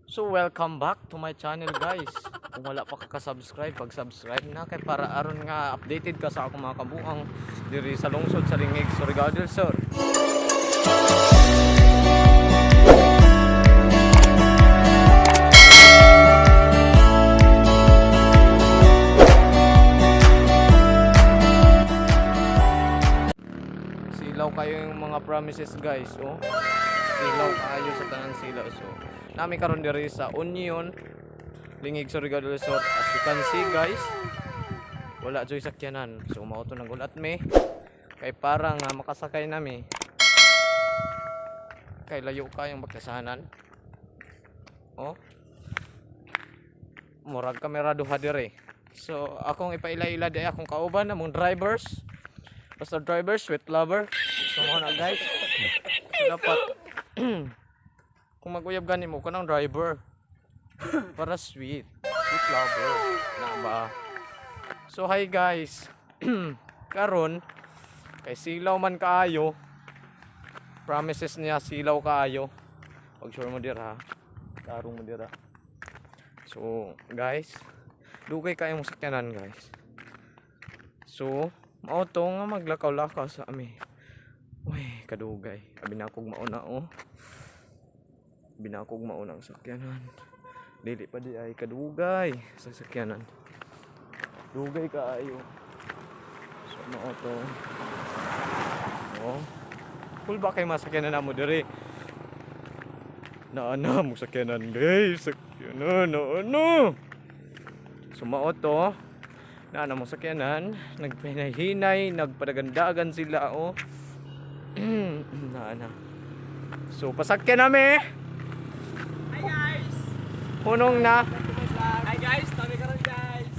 So welcome back to my channel, guys. Kung wala pa ka subscribe, pag-subscribe na kay para aron nga updated ka sa akong mga kabuang diri sa lungsod sa Lingig, Surigao del Sur. Silaw kayo yung mga promises, guys, oh. Silaw kayo sa tanan silaw. So, nami karon diri sa Union Lingig, Surigao del Sur. As you can see, guys, wala joy sakyanan. So mao to nagulat me kay para nga makasakay nami. Kay layo kayong bakyasanan. Oh. Murag kamera duha dire. So akong ipaila-ila di akong kauban among drivers. Basta drivers sweet lover. So mao na, guys. So, dapat kung mag-uyab gani mo kanang driver para sweet. Sweet lover. Na ba? So hi, guys. Karon kay silaw man kaayo. Promises niya silaw kaayo. Pag sure mo dira. Tarong mo dira. So guys, dugay kayo mong sakyanan, guys. So, mao to nga maglakaw-lakaw sa ami. Uy, kadugay. Abi na akong mauna, oh. Abi na akong mauna ang sakyanan. Dili pa di ay kadugay sa sakyanan. Dugay kaayo. So mao to. Oh. Cool ba kay masakyanan na mo diri? Na ana mo sakyanan, guys. Sakyanan na ano. So mao to. Na ana mo sakyanan, nagpinahinay, nagpadagandagan sila, oh. Na ana. So pasakyan nami. Hi, guys! Hunong na. Hi guys! Tabi karon, guys!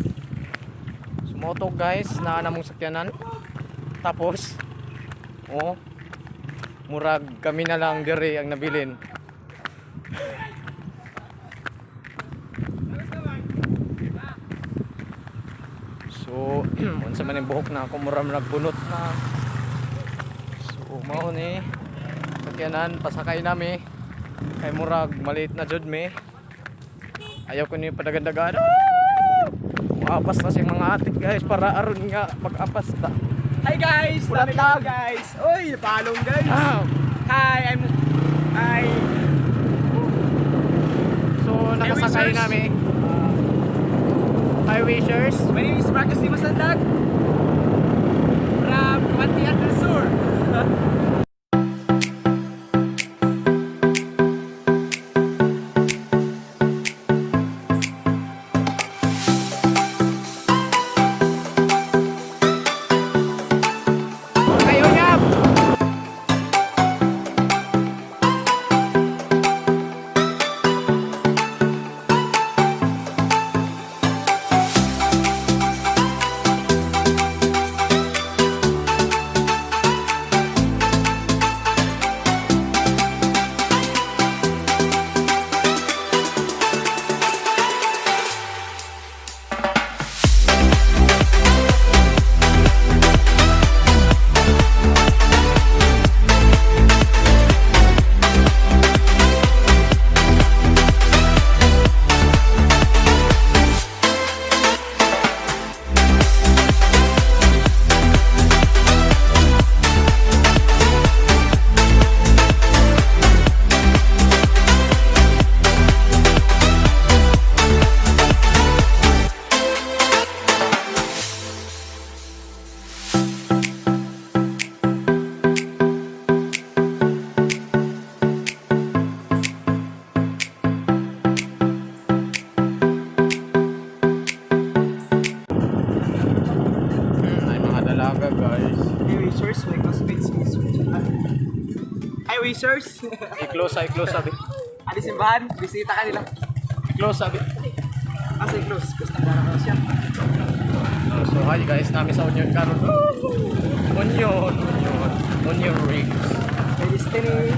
Sumoto, guys, na ana mong sakyanan. Tapos, oh, murag kami na lang dire ang nabilin. So, unsa man yung buhok na ako, murag nagbunot na. So, mao ni sakyanan, pasakay nami. Kay murag maliit na jud mi. Ayaw ko ni padagandagan. Ah! Maapas na siyang mga atik, guys, para aron nga pag-apas ta. Hi guys! Ulat Tabi karon, guys! Uy! Palong, guys! Ah! Hi! I'm... Hi! So nakasakay wishers. nami. Hi, wishers. My name is Marcus Di Masandag from Camantian del Sur. Kayo yap. Ay mga dalaga, guys. Hi wishers! My classmates is Hi wishers! I-close, i-close sabi. Adi simbahan, bisita ka nila. I-close sabi. Asa close? Gusto para ka siya. Oh, so hi guys, nami sa Union karon. Onion, onion, onion rings. May destiny.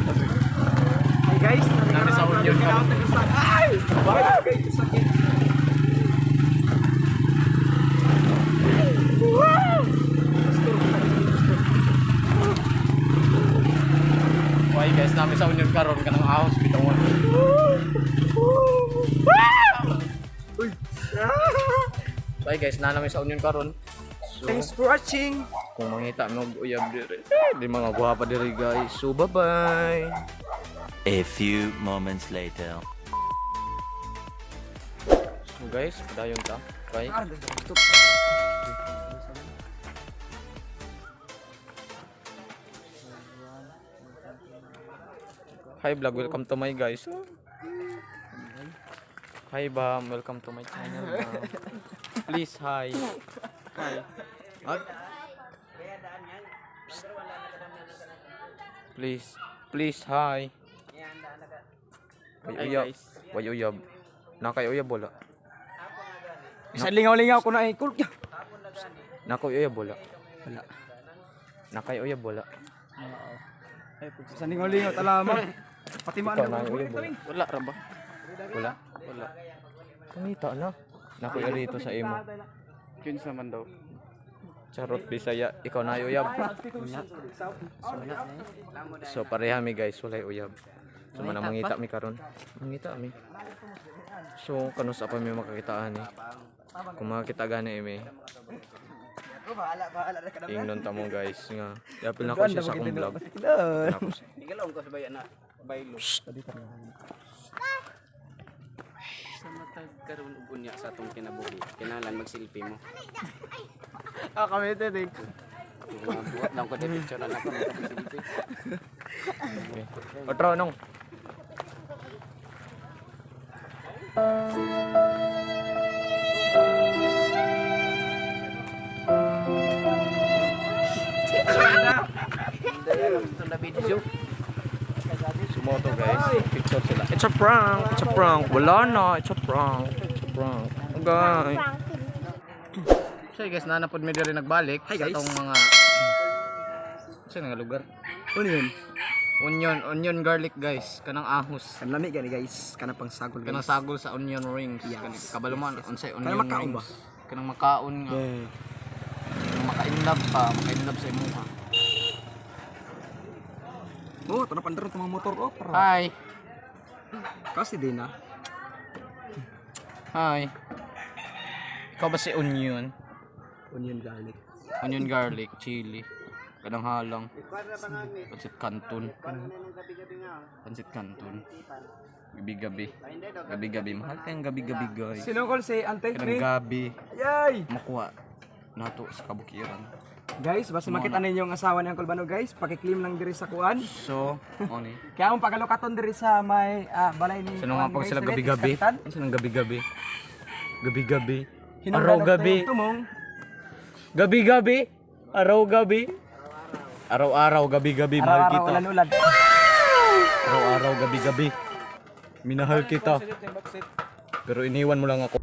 Hi guys! Tabi Nami sa karon, Union grabe karon. ka Ay! Ay! Sakit! Why guys, nami sa Union karon kanang ahos bitaw. So ay guys, naa namin sa Union karon. So Thanks for watching. Kung mangita mo og uyab diri. Eh, di mga guwapa diri, guys. So bye-bye. A few moments later. So guys, padayon ta. Bye. Ah, gusto. Hi vlog, welcome to my guys. Hi Bam, welcome to my channel, Bam. Please hi. Hi. Ay. Psst. Please, please hi. Way uyab. Way uyab. Nakay uyab wala. Bisan lingaw-lingaw ko na ay cool. Nakay uyab wala. Wala. Nakay uyab wala. Bisan lingaw-lingaw talama. Pati man Ikaw na uyab wala. Wala ra ba? Wala. Wala. Kumita na. Nakoy rito sa imo. Kinsa man daw. Charot Bisaya, ikaw na uyab. So pareha mi guys, walay uyab. So manang mangita mi karon. Mangita mi. So kanus pa mi makakitaan eh. Kung makakita gani mi. Ingnon ta mo guys nga. Yapil na ko siya sa akong vlog. Nako siya. Higalon ko sa bayan na. Baylo. Sa matag karon ug unya sa atong kinabuhi, kinahanglan magsilpi mo. Ah, kami ito din. Kung buhat lang ko di picture na nako magsilpi. Okay. Otro nong. Sumoto guys, picture sila. It's a prank, it's a prank. Wala na, it's a prank. It's a prank. Okay. So guys, nanapod mi diri nagbalik Hi, guys. sa atong mga sa nga lugar. Onion. Onion, onion garlic guys, kanang ahos. Kan lami gani guys, kanang pangsagol guys. Kanang sagol sa onion rings. Yes. Kanang kabalo man Yes. unsay onion Kanang makaon rings. Kanang makaon nga. Yeah. Kanang maka-inlove pa, maka-inlove sa imuha. Oh, tara pandaro itong mga motor oh. Para. Hi. Kasi din ah. Hi. Ikaw ba si onion? Onion garlic. Onion garlic, chili. Kanang halang. Pansit canton. Pansit canton. Gabi-gabi. Gabi-gabi. Mahal kayong gabi-gabi guys. Sino call si Ante? Kanang gabi. Yay! Makuha nato sa kabukiran. Guys, basta makita ninyo ang asawa ni Uncle Bano guys, paki-claim lang diri sa kuan. So, oni. Kaya akong pagalokaton diri sa may balay ni Sino nga kuan, pag guys, sila ulit, gabi-gabi? Kapitan. Ano nang gabi-gabi? Gabi-gabi. Hinungdan Araw og gabi. Tumong. Gabi-gabi. Araw gabi. Araw-araw gabi-gabi mahal Araw-araw kita. ulan-ulan. Araw-araw gabi-gabi. Minahal kita. Pero iniwan mo lang ako.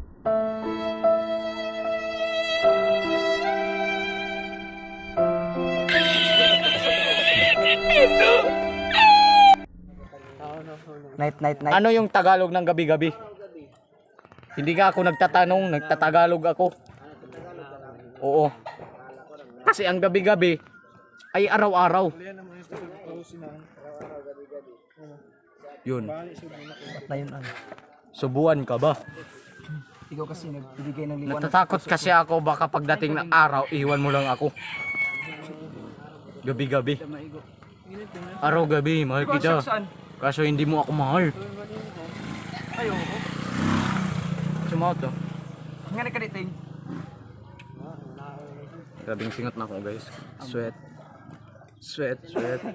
Night, night, night. Ano yung Tagalog ng gabi-gabi? Hindi ka ako nagtatanong, nagtatagalog ako. Oo. Kasi ang gabi-gabi ay araw-araw. Yun. Na yun, ano. Subuan ka ba? Ikaw kasi nagbibigay ng liwanag. Natatakot kasi ako baka pagdating ng araw, iwan mo lang ako. Gabi-gabi. Araw-gabi, mahal kita. Saan? Kaso hindi mo ako mahal. Ay, oo. Sumaot oh. Nga na kaniting. Grabing singot na ako guys. Sweat. Sweat, sweat.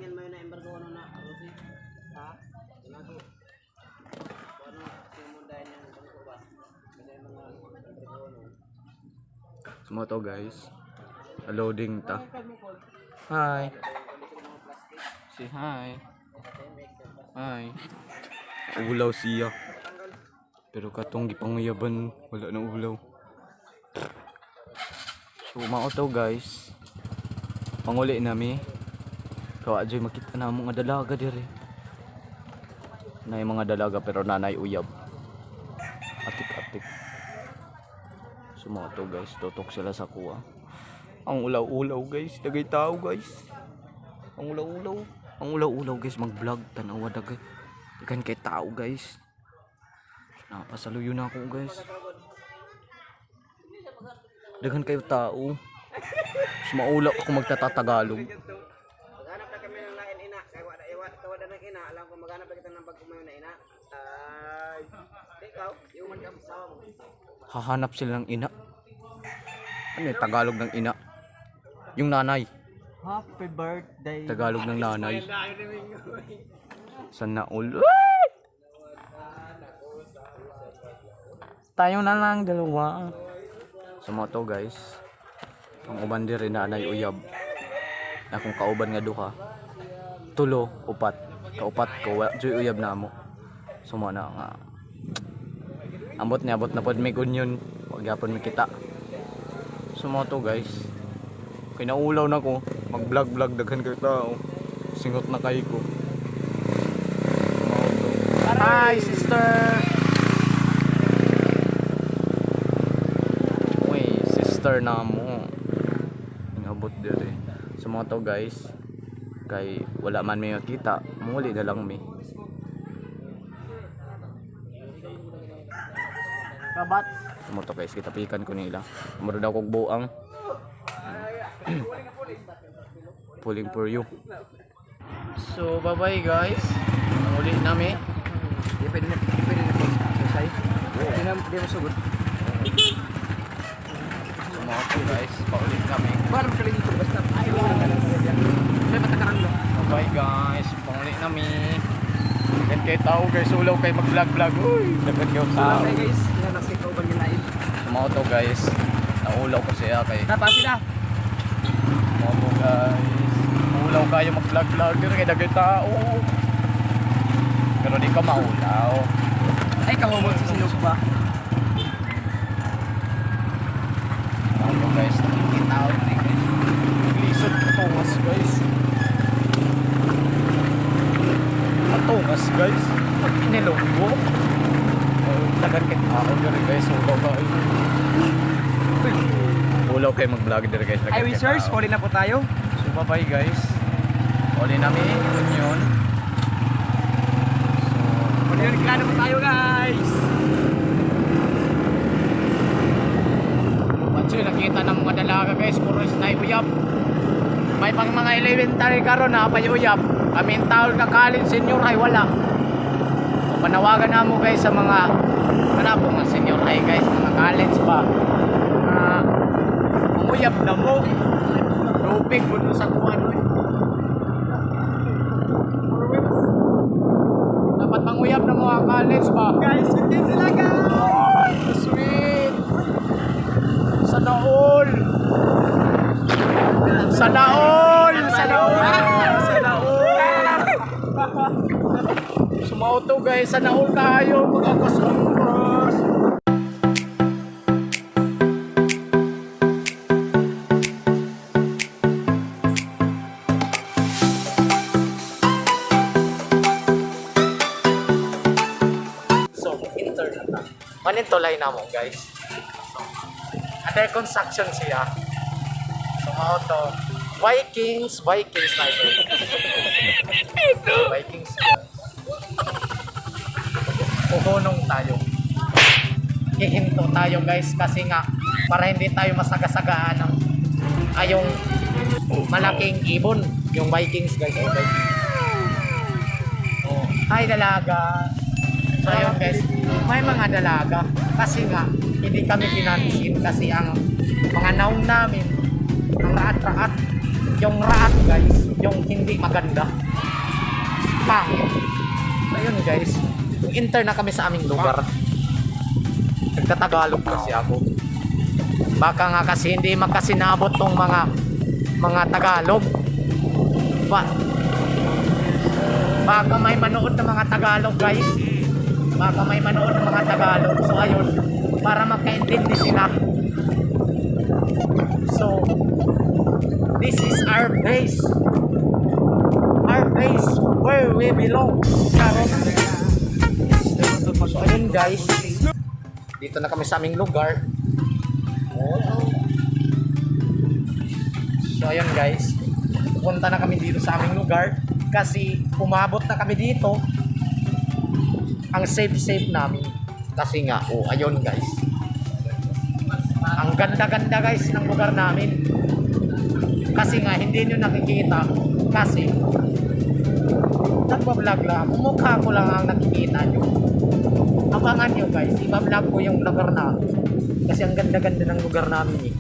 Sumoto guys. Loading ta. Hi. Say hi. Hi. Ulaw siya. Pero katong gipanguyaban, wala na ulaw. So mao to guys. Panguli nami. Kawa joy makita na mo nga dalaga dire. Nay mga dalaga pero nanay uyab. Atik-atik. So mao to guys, tutok sila sa kuha. Ang ulaw-ulaw guys, dagay tao guys. Ang ulaw-ulaw. Ang ulaw-ulaw guys, mag-vlog tanawa dagay. Daghan kay tao guys. Napasaluyo na ako guys. Daghan kayo tao. Mas maulaw ako magtatatagalog. Maghanap na kami ng lain ina. Kay wala iwa tawad na ng ina. Alam ko maghanap na kita ng bagong mayo na ina. Ay. Ikaw, yung man ka asawa mo. Hahanap sila ng ina. Ano yung Tagalog ng ina? Yung nanay. Happy birthday. Tagalog ng nanay. Sana all. Ay! Tayo na lang dalawa. So mo to guys. Ang uban diri na anay uyab. Akong kauban nga duha. Tulo, upat. Kaupat ko wa joy uyab na amo. So mo na nga. Ambot niya abot na pod may gunyon. Wa gyapon mi kita. So mo to guys. Kinaulaw na ko. Mag-vlog-vlog daghan kay tao. Singot na kay ko. Hi sister. Uy, sister na mo. Ingabot diri. So mga to guys, kay wala man may makita, muli na lang mi. Kabat. So mga to guys, kitapikan ko nila. Mura daw kog buang. Pulling for you. So bye-bye guys. Uli nami. Di pwede na, di pwede na post. Say. Di na, di mo sugod. So mga to guys, paulit kami. Para makaligid ko basta. Ay, wala na lang. Say matakaran lo. Bye guys, panguli nami. Daghan kay tao guys, ulaw kay mag-vlog-vlog. Uy, daghan kayo tao. Salamat guys. Yan ang kauban nga lain. So mga to guys, naulaw ko siya kay Napasi na. mga to guys. Ulaw kayo mag-vlog-vlog dito kay daghan tao. Pero di ka maulaw. Ay, kahumot sa sinog ba? Mga to guys, nakikita ko ni guys. Lisod patungas guys. Patungas guys. Pag inilonggo. Oh, daghan kay tao diri guys, ulaw kayo. Ulaw kayo mag-vlog diri guys. Daghan Ay, kay Wizards, tao. puli na po tayo. So bye-bye guys. Uli namin yun yun. Puli na klaro po tayo, guys. Matsoy, nakita ng mga dalaga guys, puro na uyab. May pang mga elementary karon na pay uyab. Kami ang taon ka college senior high wala. So, panawagan na mo guys sa mga ano po mga senior high guys, mga college ba. Mga manguyab na mo. Lupig mo sa kuwan. Oy. Dapat manguyab na mga college ba. Guys, bitin sila, guys! Sweet! Sana all! Sana all! Sana all! Sana all! Sumauto guys, sana all tayo mga kasangkas! So, enter na ta. Manintulay na mo guys. Under construction siya. So, mao to. Vikings, Vikings na ito. Vikings. Puhunong tayo. Hihinto tayo guys kasi nga para hindi tayo masagasagaan ng ay yung malaking ibon, yung Vikings guys. Oh, Vikings. Oh. Hi dalaga. So ayun guys, may mga dalaga kasi nga hindi kami pinansin kasi ang mga naong namin ang raat-raat, yung raat guys, yung hindi maganda. Pangit. So ayun guys, enter na kami sa aming lugar. Nagtatagalog kasi ako. Baka nga kasi hindi makasinabot tong mga Tagalog. Ba Baka may manood ng mga Tagalog guys. Baka may manood ng mga Tagalog. So ayun, para makaintindi sila. So, this is our place. Our place where we belong. Charot. So ayun guys, dito na kami sa aming lugar. Oh. So ayun guys, pupunta na kami dito sa aming lugar kasi umabot na kami dito. Ang safe safe namin kasi nga, oh ayun guys. Ang ganda-ganda, guys, ng lugar namin. Kasi nga hindi nyo nakikita kasi nagba-vlog lang ako. Mukha ko lang ang nakikita nyo. Abangan nyo, guys, iba-vlog ko yung lugar namin. Kasi ang ganda-ganda ng lugar namin eh.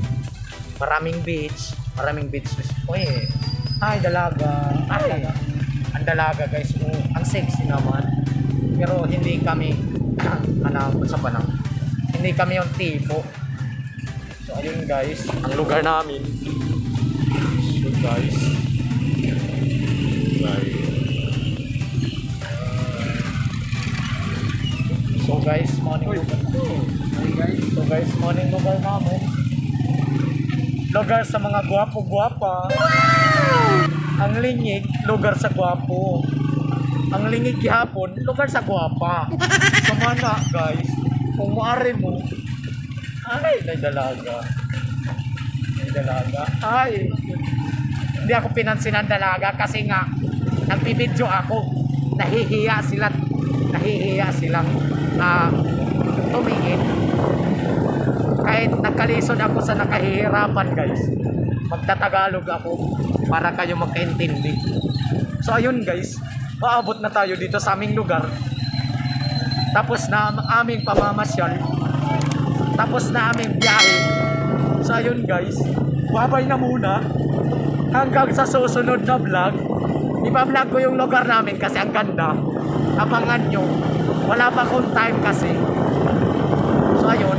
Maraming beach, maraming beach. Uy, eh. Ay, dalaga. Ay, ang dalaga, guys. Oh, ang sexy naman. Pero hindi kami, ano, sa panang. Hindi kami yung tipo. So, ayun guys, ang lugar namin. So guys. Guys. So guys, morning lugar. So guys, morning lugar namin. Lugar sa mga gwapo-gwapa. Ang lingig, lugar sa gwapo. Ang lingig gihapon, lugar sa gwapa. So mana guys, kung maari mo, ay, may dalaga. May dalaga. Ay, hindi ako pinansin ang dalaga kasi nga, nagbibideo ako. Nahihiya sila. Nahihiya silang tumingin. Kahit nagkalisod ako sa nakahihirapan, guys. Magtatagalog ako para kayo magkaintindi. So ayun guys, maabot na tayo dito sa aming lugar. Tapos na ang aming pamamasyal. Tapos na aming biyahe. So ayun guys, babay na muna. Hanggang sa susunod na vlog. Iba-vlog ko yung lugar namin kasi ang ganda. Abangan nyo. Wala pa akong time kasi. So ayun.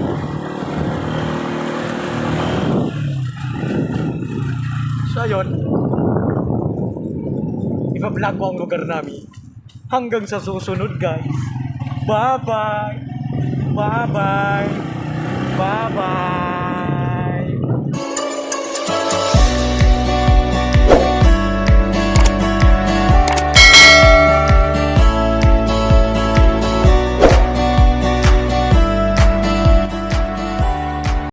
So ayun. Iba-vlog ko ang lugar namin. Hanggang sa susunod, guys. Bye-bye. Bye-bye. Bye-bye.